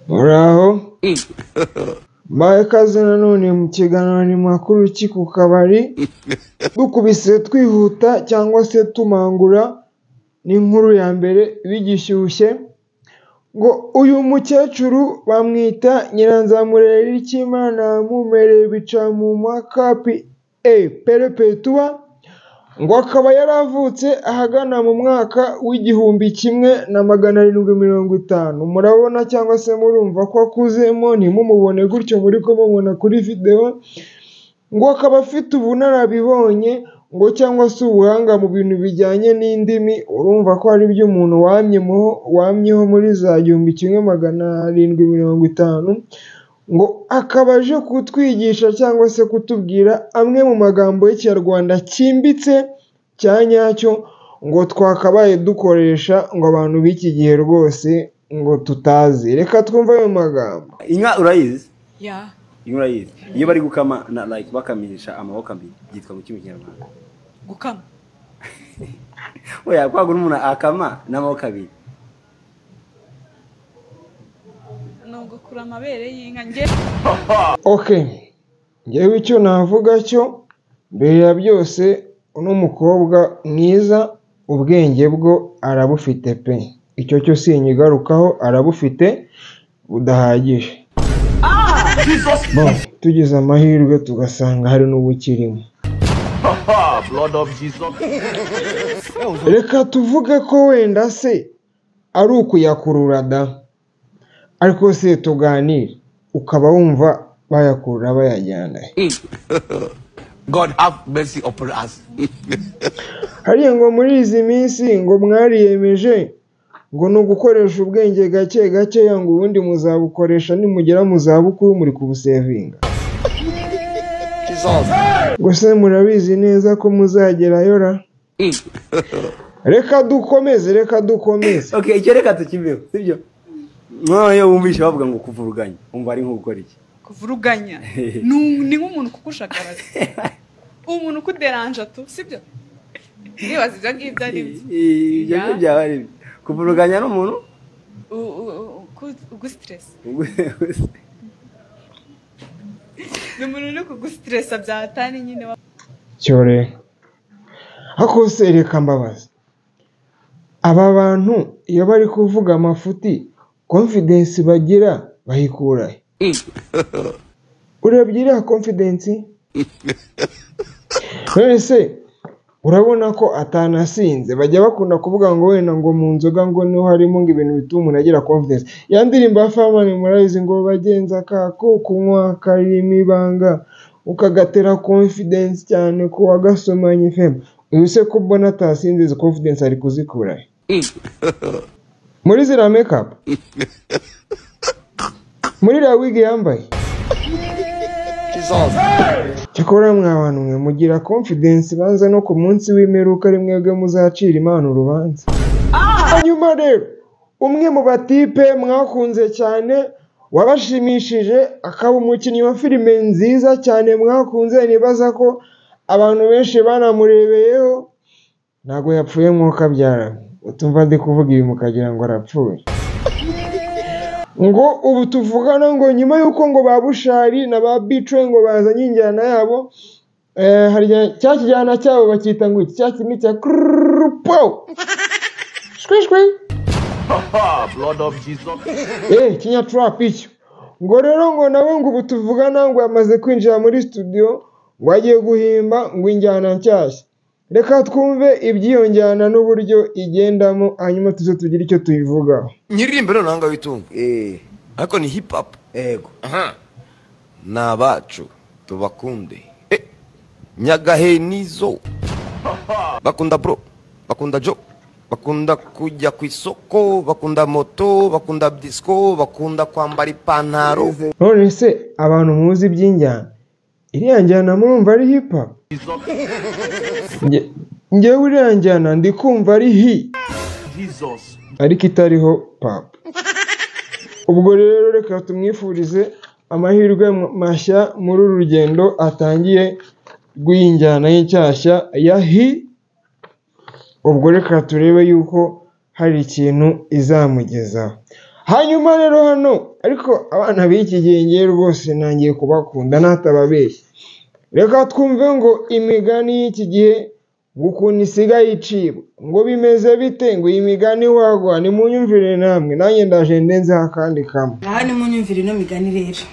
Muraho, mbaye ikaze nanone mu kiganiro ni makuru ki ku kabari, dukubise twihuta cyangwa se tumangura n'inkuru ya mbere bigishyushye, ngo uyu mukecuru bamwita Nyiranzamurera Cyimana Mumere bica mu makapi e perepetuwa, ngo akaba yaravutse ahagana mu mwaka w'1750. Murabona cyangwa se murumva ko akuzemo, ntimumubone gutyo muri kumubona kuri videwo, ngo akaba afite ubunararibonye ngo cyangwa se ubuhanga mu bintu bijyanye n'indimi. Urumva ko ari byo umuntu wamyeho muri za 1750, ngo akaba aje kutwigisha cyangwa se kutubwira amwe mu magambo y'Ikinyarwanda cyimbitse cya nyacyo, ngo twakabaye dukoresha ngo abantu b'iki gihe rwose ngo tutazi. Reka twumve ayo magambo. Inka urayizi? Yeah. Inka urayizi? Iyo bari gukama na like bakamisha amaboko abiri byitwa mu Kinyarwanda? Gukama. Oya, kwagura umuntu akama n'amaboko abiri. Gukura amabere y'inka nge. Okay. Ngewe icyo navuga cyo mbere ya byose, uno mukobwa mwiza ubwenge bwo arabufite pe. Icyo cyo sinyigarukaho, arabufite budahagije. Bon, tugize amahirwe tugasanga hari n'ubukirimo. Reka tuvuge ko wenda se ari ukuyakurura da, ariko se tuganire ukaba wumva bayakurura bayajyana. God have mercy upon us. Hariya ngo muri izi minsi ngo mwariyemeje ngo ni ugukoresha ubwenge gake gakeya, ngo ubundi muzabukoresha nimugera mu zabukuru muri kubusevinga. Ngo se murabizi neza ko muzagerayo ra? Reka dukomeze, reka dukomeze. Okay, icyo reka tukiveho, sibyo? Noneho wumvishe bavuga ngo kuvuruganya, umva ari nko gukora iki? Kuvuruganya ni nk'umuntu kukushagaraza, umuntu ukuderanja tu, sibyo? Nibaza ibyo ngibyo ari byo. Ibyo ngibyo byaba ari byo. Kuvuruganya n'umuntu ugustress. Ni umuntu uri kugustressa byatani nyine. Cyore. Ako se reka mbabaza, aba bantu iyo bari kuvuga amafuti confidence bagira bayikura he? Urebye iriya confidence none se urabona ko atanasinze. Bajya bakunda kuvuga ngo wenda ngo mu nzoga ngo niho harimo ngo ibintu bituma umuntu agira confidence. Ya ndirimbo ya Famani murayizi ngo bagenza kako kunywa karimo ibanga ukagatera confidence cyane ko wagasomanye fm. Uyu se ko mbona atasinze, izo confidence ari kuzikura he? Muri ziriya makeup, muri iriya wig yambaye. Cyakora mwa bantu mwe mugira confidence banza no ku munsi w'imperuka ari mwebwe muzacira Imana urubanza. Hanyuma rero umwe mu batipe mwakunze cyane wabashimishije, akaba umukinnyi wa filime nziza cyane mwakunze, nibaza ko abantu benshi banamurebeyeho, ntabwo yapfuye nk'uko abyara. Utumva ndi kuvuga ibi mukagira ngo arapfuye. Ngo ubu tuvugana ngo nyuma y'uko ngo ba Bushari na ba Bitre ngo bazanye injyana yabo, hari cya kijyana cyabo bakita ngo iki cya kintu cya po shwi shwi. Blood of Jesus. Kinya trap icyo. Ngo rero ngo nawe ngo ubu tuvugana ngo yamaze kwinjira muri studio ngo agiye guhimba ngo injyana nshyashya. Reka twumve iby'iyo njyana n'uburyo igendamo, hanyuma tuze tugire icyo tuyivugaho. Nyiririmbe noneho ngaho itunga. Ariko ni hip hop. Yego. Aha. Ni abacu tubakunde. Nyagahenizo. Bakunda bro, bakunda jo, bakunda kujya ku isoko, bakunda moto, bakunda disco, bakunda kwambara ipantaro. None se abantu muzi iby'injyana, iriya njyana murumva ari hip hop? Ngewe iriya njyana ndi kumva ari hi, ariko itariho pap. Ubwo rero reka tumwifurize amahirwe mashya muri uru rugendo atangiye rw'iyi njyana y'inshyashya ya hi. Ubwo reka turebe yuko hari ikintu izamugezaho. Hanyuma rero hano ariko abana b'iki gihe ngewe rwose ntangiye kubakunda natababeshya. Reka twumve ngo imigani y'iki gihe ngo ukuntu isigaye icibwa, ngo bimeze bite, ngo iyi migani wagwa, nimunyumvire namwe, nanjye ndaje ndenzeho akandi kamwe. Aha nimunyumvire ino migani rero.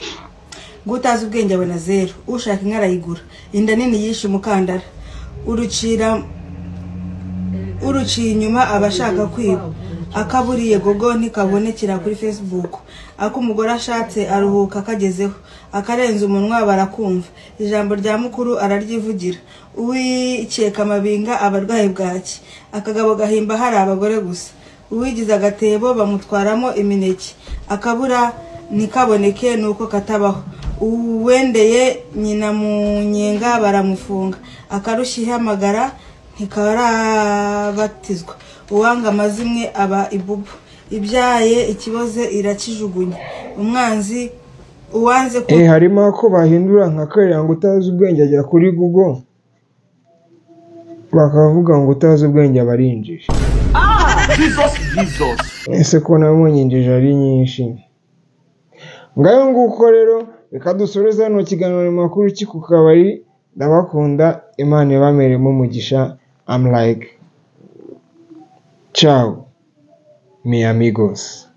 Ngo utazi ubwenge abona zero, ushaka inka arayigura, inda nini yishe umukandara, uruciye inyuma aba ashaka kwiba, akaburiye gogo ntikabonekera kuri Facebook, ako umugore ashatse aruhuka akagezeho, akarenza umunwa barakumva, ijambo rya mukuru araryivugira, uwikeka amabinga aba arwaye bwaki, akagabo gahimba hari abagore gusa, uwigize agatebo bamutwaramo imineke, akabura ntikaboneke nuko katabaho, uwendeye nyina mu nyenga baramufunga, akarushya ihamagara ntikarabatizwa, uwanga amazimwe aba ibubu, ibyaye ikiboze irakijugunya, umwanzi uwanze ku Harimo ako bahindura nka kariya ngo utazi ubwenge ajya kuri Google, bakavuga ngo utazi ubwenge aba ari injiji. Ese ko nabonye injiji ari nyinshi. Ngayo nguko rero, reka dusoreze hano kiganiro makuru ki ku kabari. Ndabakunda, Imana ibameremo umugisha. I'm like, ciao, mi amigos.